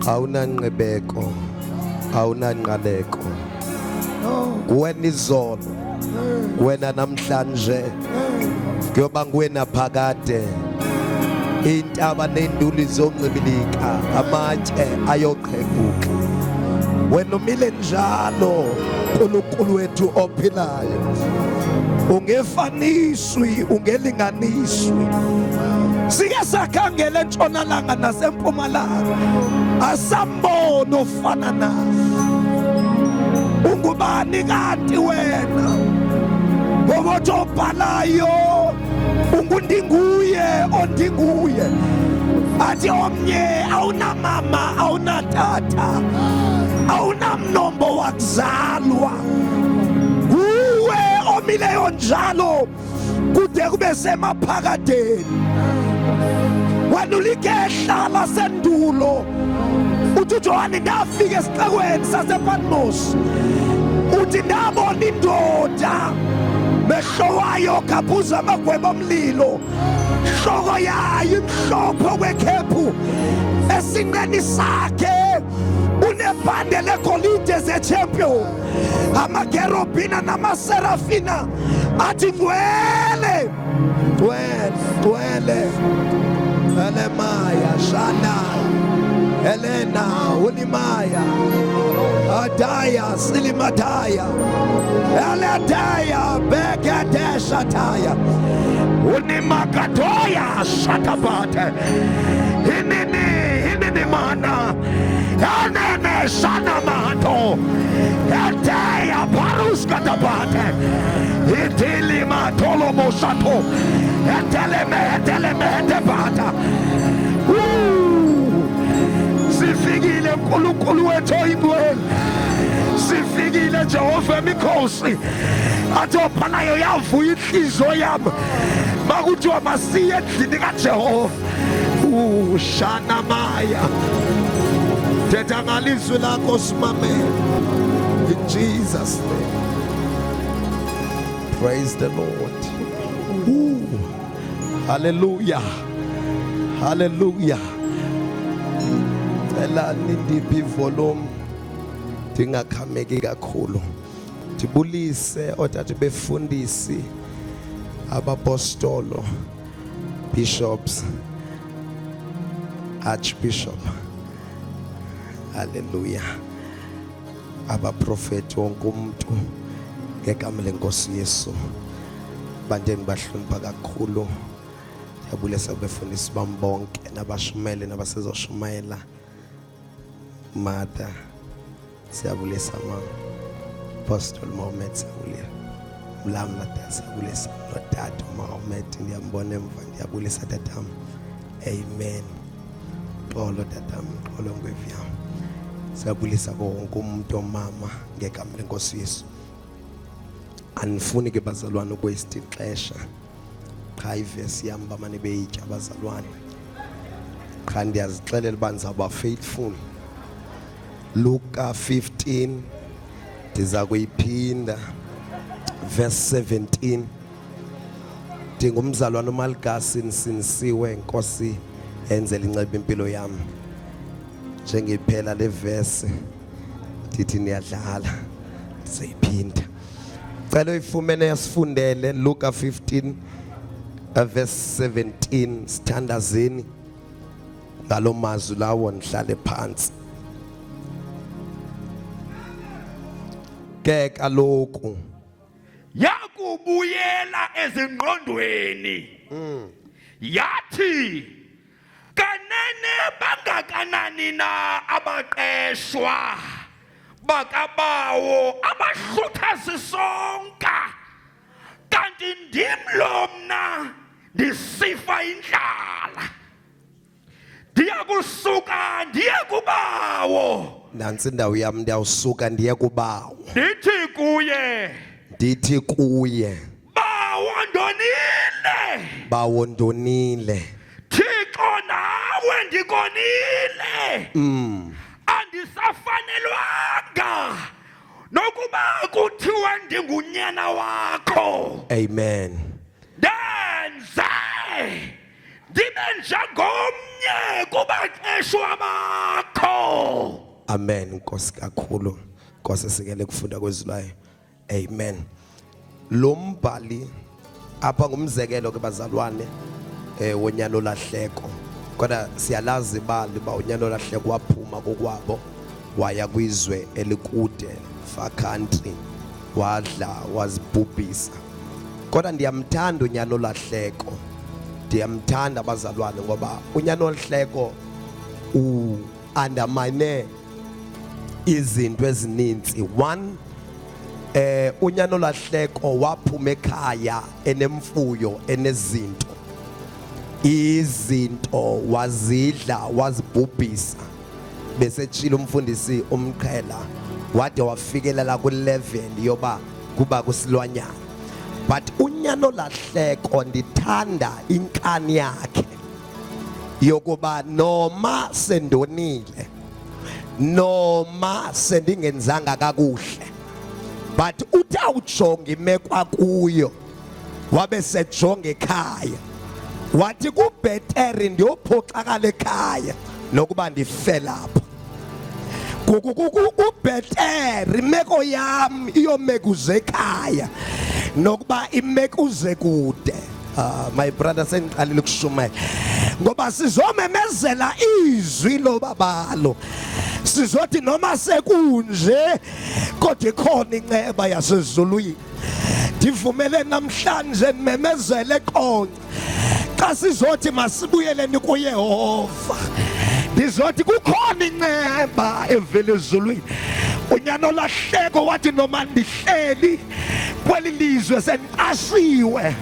Awunanqibeko, awunanqaleko. Wena izolo, wena namhlanje, kuyoba nguwena phakade. Intaba nenduli zoncibilika, amatshe ayoqheguka. Wena umile njalo, uNkulunkulu wethu ophilayo. Ungefaniswi, ungelinganiswi. Sike sakhangela entshonalanga nasempumalanga, asambona ofana naye. Ungubani kanti wena? Ngokuthi obhalayo ungundinguye ondinguye. Athi omnye awunamama, awunatata, awunamnombo wakuzalwa. Nguwe omileyo njalo kude kube semaphakadeni. Wena uligehla lasendulo. Uthi uJohane ndafika esixekweni sasePatmos, uthi ndabona indoda mehlo wayo gabhuza amagwebo omlilo, hloko yayo imhlophe okwekhephu, esinqeni sakhe unebhande legolide zechampion. Amakerobhina namaserafina athi ngcwele, ngcwele, ngcwele. Elemaya shana Elena ulimaya Adaya silimataya Eladaya bekadeshataya Unimakatoya shatabate Inini inini mana Enene shana mato Eteya paruskatabate Itilima tolomo shato Eteleme eteleme etebata. Sifikile uNkulunkulu wethu oyingcwele, sifikile Jehova emikhosi. Athi ophanayo yavuya inhliziyo yami makuthiwa masiye endlini kaJehova. Ushana maya, thetha ngalizwi lakho simamele, in Jesus name. Praise the Lord. Ooh. Hallelujah. Hallelujah. Cela nindiphe ivolume ndingakhameki kakhulu. Ndibulise ootata befundisi, abapostolo, bishops, archbishop. Hallelujah. Abaprofeti, wonke umuntu ngegama lenkosi Yesu. Bantu engibahlonipha kakhulu. Ndiyabulisa kubefundisi bam bonke nabashumele nabasezoshumayela. Mother, siyabulisa mama. Apostle Mohammed siyabulisa. Mlamla tata siyabulisa. Notata Mohammed ndiyambona emva, ndiyabulisa tatam. Amen. Xolo tatam, xolo ngwevu yam. Siyabulisa ko wonke umuntu omama ngegama lenkosi Yesu. Andifuni ke bazalwane ukuwaste ixesha. Qha ivesi yam bamane beyitya abazalwane. Qha ndiyazixelela uba ndizawuba faithful. Luka 15 ndiza kuyiphinda verse 17. Ndingumzalwane uMalgasi, ndisinisiwe, Nkosi enzela inceba impilo yam. Njengephela le verse ndithi niyadlala, ndizayiphinda. Cela uyifumene yasifundele Luka 15 verse 17. Sithandazeni ngalo mazwi lawo, ndihlale phantsi. Ke kaloku Yakubuyela ezingqondweni, yathi, kanene bangakanani na abaqeshwa bakabawo abahlutha sisonka, kanti ndim lo mna ndisifa indlala. Ndiyakusuka ndiye kubawo. Nantsi indawo yam, ndiyawusuka ndiye kubawo. Ndithi kuye. Ndithi kuye. Bawo ndonile. Bawo ndonile. Thixo nawe ndikonile. Andisafanelwanga nokuba kuthiwe ndingunyana wakho. Amen. Ndenze ndibe njengomnye kubaqeshwa bakho. Amen. Nkosi kakhulu. Nkosi sikele kufunda kwezwi. Amen. Lo mbhali apha ngumzekelo ke bazalwane wonyana olahleko. Kodwa siyalazi ibali uba unyana olahleko waphuma kokwabo waya kwizwe elikude, far country, wadla wazibhubhisa. Kodwa ndiyamthanda unyana olahleko, ndiyamthanda abazalwane, ngoba unyana olahleko u-undermine izinto ezininzi. One, unyana olahleko waphuma ekhaya enemfuyo, enezinto, izinto wazidla wazibhubhisa. Besetshilo umfundisi umqhela, wade wafikelela kwilevel yoba kuba kusilwanyana. But unyana olahleko ndithanda inkani yakhe yokuba noma sendonile, noma sendingenzanga kakuhle, but uthi awujonga imeko akuyo, wabe sejonga ekhaya, wathi kubhetere ndiyophoxakala ekhaya nokuba ndife lapha. Kubhetere imeko yam iyomekuze ekhaya nokuba imekuze kude. My brother, sengiqalile ukushumayela ngoba sizomemezela izwi lobabalo, sizothi noma sekunje kodwa ikhona inceba yasezulwini. Ndivumele namhlanje nimemezele eqonce, xa sizothi masibuyeleni kuYehova, ndizothi kukhona inceba evela ezulwini. Unyana olahleko wathi noma ndihleli kweli lizwe sendiqashiwe,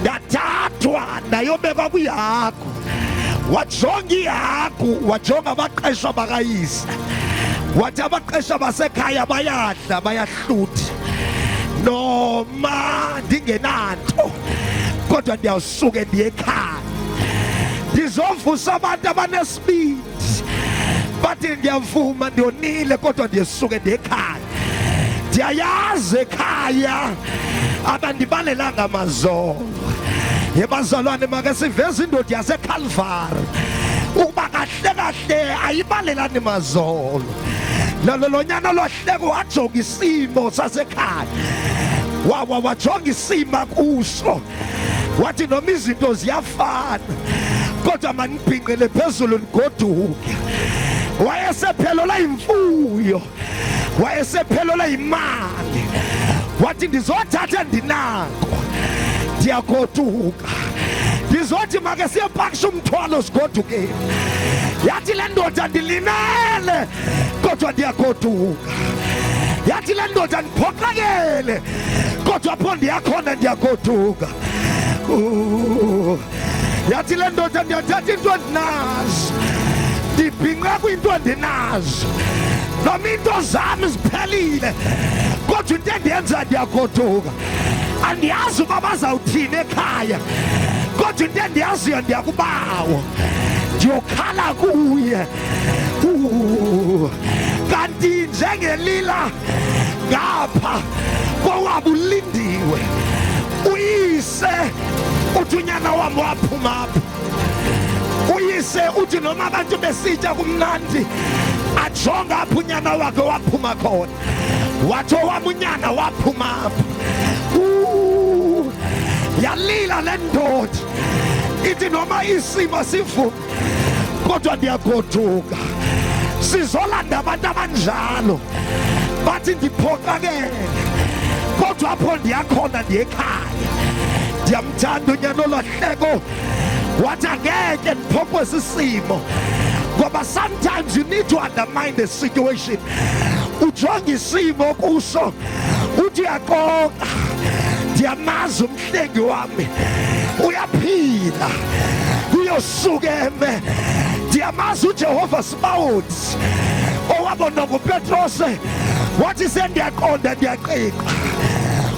ndathathwa ndayobekwa kwihagu, wajonga ihagu, wajonga abaqeshwa bakayise, wathi abaqeshwa basekhaya bayadla bayahlutha, noma ndingenanto kodwa ndiyawusuke ndiye ekhaya, ndizovusa abantu abanesibindi bathi ndiyavuma ndiyonile kodwa ndiyesuke ndiye ekhaya, ndiyayazi ekhaya abandibalelanga amazolo. Yebazalwane, make siveze indoda yaseCalvary ukuba kahle kahle ayibalelani mazolo. Lo nyana lwahleko wajonga isimo sasekhaya, wajonga isimo kuso, wathi noma izinto ziyafana kodwa manibhinqele phezulu nigoduke. Wayesephelola imfuyo, wayesephelola imali, wathi ndizothatha endinako ndiyagoduka, ndizothi make siyepakisha umthwalo sigodukeni. Yathi le ndoda ndilimele kodwa ndiyagoduka, yathi le ndoda ndiphoxakele kodwa apho ndiyakhona ndiyagoduka. Yathi le ndoda ndiyathatha into endinazo, ndibhinqa kwinto endinazo, noma into zami ziphelile kodwa into endiyenza ndiyagoduka. Andiyazi uba bazawuthini ekhaya kodwa into endiyaziyo ndiyakubawo, ndiyokhala kuye. Kanti njengelila ngapha kowabo ulindiwe, uyise uthi unyana wam waphuma apha. Uyise uthi noma abantu besitya kumnandi, ajonga apha unyana wakhe waphuma khona, wathi owam unyana waphuma apha. Yalila le ndoda ithi noma isimo sivuma kodwa ndiyagoduka. Sizolanda abantu abanjalo bathi ndiphoxakele kodwa apho ndiyakhona ndiyekhaya. Ndiyamthanda unyana olahleko, wathi angeke ndiphoxwe sisimo, ngoba sometimes you need to undermine the situation. Ujonge isimo kuso uthi uyaqoqa, ndiyamazi umhlengi wami uyaphila, uyosukeme. Ndiyamazi uJehova Sibawuthi owabonwa nguPetrose wathi sendiyaqonda ndiyaqiqa,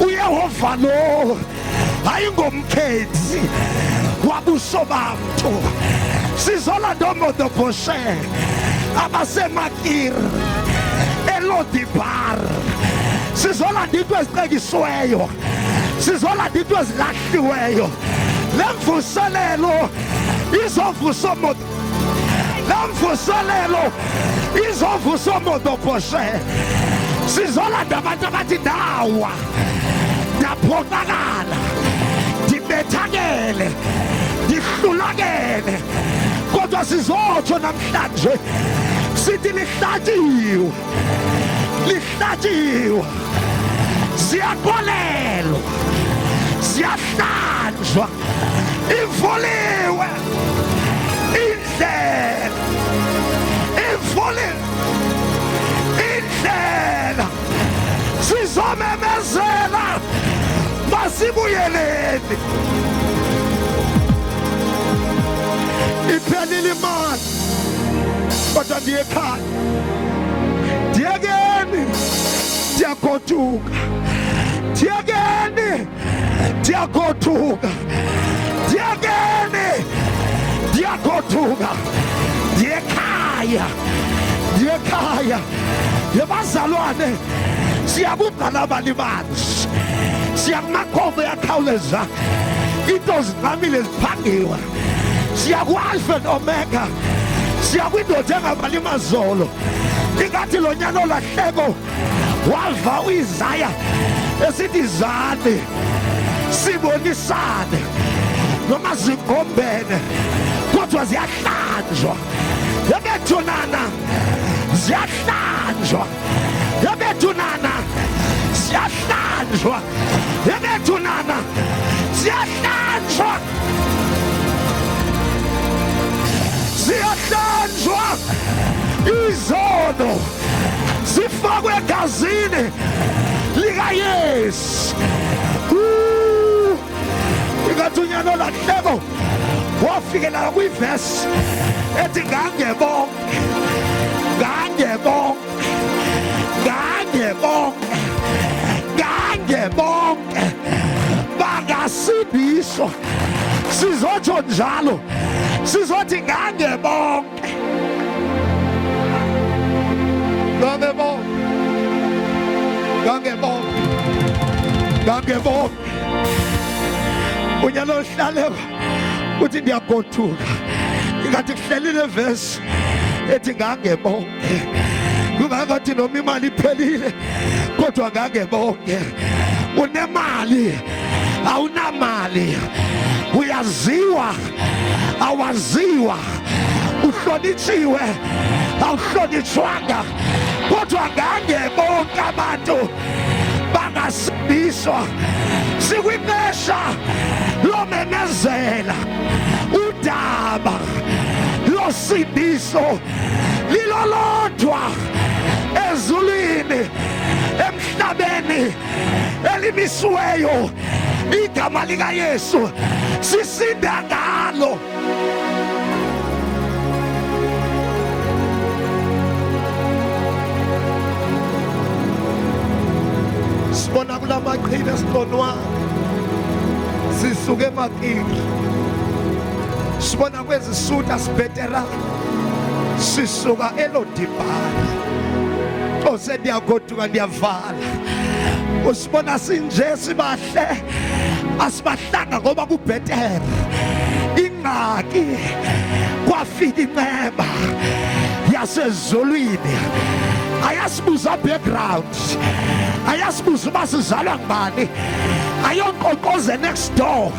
uYehova lo ayingomkhethi wabuso bamntu. Sizolanda oModoboshe abasemakir elodibar, sizolanda into eziqekisiweyo, sizolanda into ezilahliweyo. Le mvuselelo izovusa omoto. Laa mvuselelo izovusa oomotophoshe. Sizolanda abantu abathi ndawa, ndaphoxakala, ndibethakele, ndihlulakele, kodwa sizotsho namhlanje sithi lihlatyiwe, lihlatyiwe, ziyaxolelwa, ziyahlanjwa, ivuliwe indlela, ivuliwe indlela. Sizomemezela, masibuyeleni. Iphelile imali, kodwa ndiye ekhaya, ndiyekeni, ndiyagoduka, ndiyekeni, ndiyagoduka, ndiyekeni, ndiyagoduka, ndiyekhaya, ndiyekhaya. Yebazalwane, siyakugqala limanzi, siyakumakhomo yakhawuleza, into zingqamile ziphangiwe, siya ku-Alpha and Omega, siya kwindoda engabali mazolo. Ingathi lo nyana olahleko wava uIsaya esithi zani sibonisane, noma zigombene kodwa ziyahlanjwa. Yebethunana, ziyahlanjwa. Yebethunana, ziyahlanjwa. Yebethunana, ziyahlanjwa, ziyahlanjwa. Izono zifakwe egazini likaYesu. Ingathi unyana olahleko wafikela kwivesi ethi ngange bonke, ngange bonke, ngange bonke, ngange bonke bangasindiswa. Sizotsho njalo, sizothi ngange bonke, ngange bonke, ngange bonke, ngange bonke. Unyana ohlaleko uthi ndiyagoduka. Ingathi kuhlelile vesi ethi ngange bonke. Kungangathi noma imali iphelile kodwa ngange bonke. Unemali, awunamali, uyaziwa, awaziwa, uhlonitshiwe, awuhlonitshwanga, kodwa ngange bonke abantu bangasindiswa. Sikwixesha lomemezela udaba losindiso lilolodwa ezulwini, emhlabeni, elimisiweyo igama likaYesu, sisinda ngalo. Sibona kulamaqhina esibonwa sisuke emakini, sibona kwezi suta sibhetera sisuka elodibhana. Ose ndiyagoduka, ndiyavala. Usibona sinje sibahle, asibahlanga ngoba kubhetere. Ingxaki kwafika inceba yasezulwini, ayasibuza background, ayasibuza uba sizalwa ngubani, ayonqoqoze next door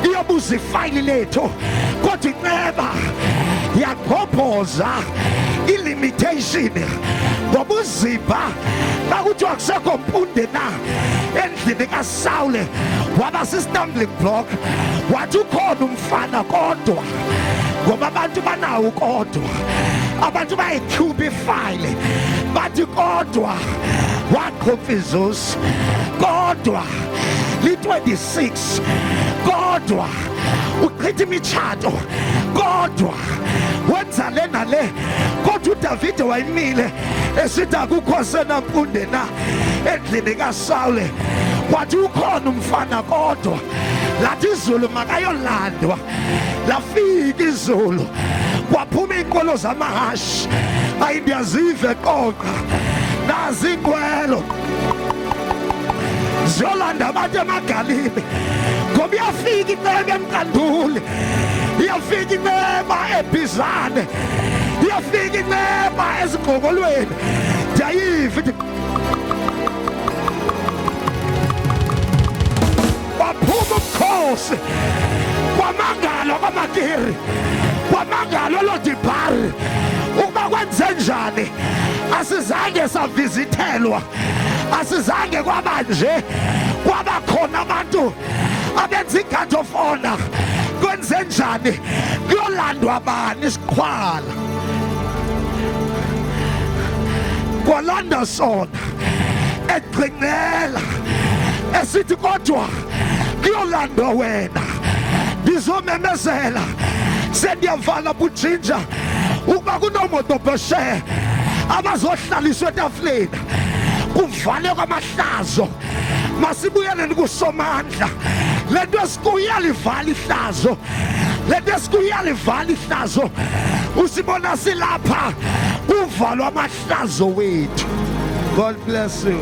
iyobuza ifayili lethu, kodwa inceba yagqobhoza ilimitation ngobuzimba. Bakuthiwa kusekho mpunde na endlini kaSawule, waba si-stumbling block. Wathi ukhona umfana kodwa, ngoba abantu banawo kodwa, abantu bayikhupha ifayile bathi kodwa waqhupha izusi, kodwa li-26, kodwa uchitha imitshato, kodwa wenza le nale. Kodwa uDavide wayimile esithi akukho senampunde na endlini kaSawule. Kwathi ukhona umfana kodwa, lathi izulu makayolandwa. Lafika izulu, kwaphuma iinqwelo zamahashi. Ayi, ndiyaziva eqoqa, nazi iinqwelo ziyolanda abantu emagalini, ngoba iyafika inceba emqanduli, iyafika inceba eBhizane, Iyafika inceba ezigqokolweni, ndiyayiva ithi baphuma ubukhosi kwamangalo kwamakiri, kwamangalo lodibhari ukuba kwenze njani. Asizange savizithelwa, asizange kwaba nje, kwaba khona abantu abenza i-guard of honor. Kwenze njani? Kuyolandwa bani isiqhwala? Kwalanda sona egcinela esithi kodwa kuyolandwa wena. Ndizomemezela sendiyavala bujinja ukuba kunomotobheshe abazohlaliswa etafuleni, kuvale kwamahlazo. Masibuyeleni kusomandla. Le nto esikuyo iyalivala ihlazo, le nto esikuyo iyalivala ihlazo. Usibona silapha kuvalwa amahlazo wethu. God bless you.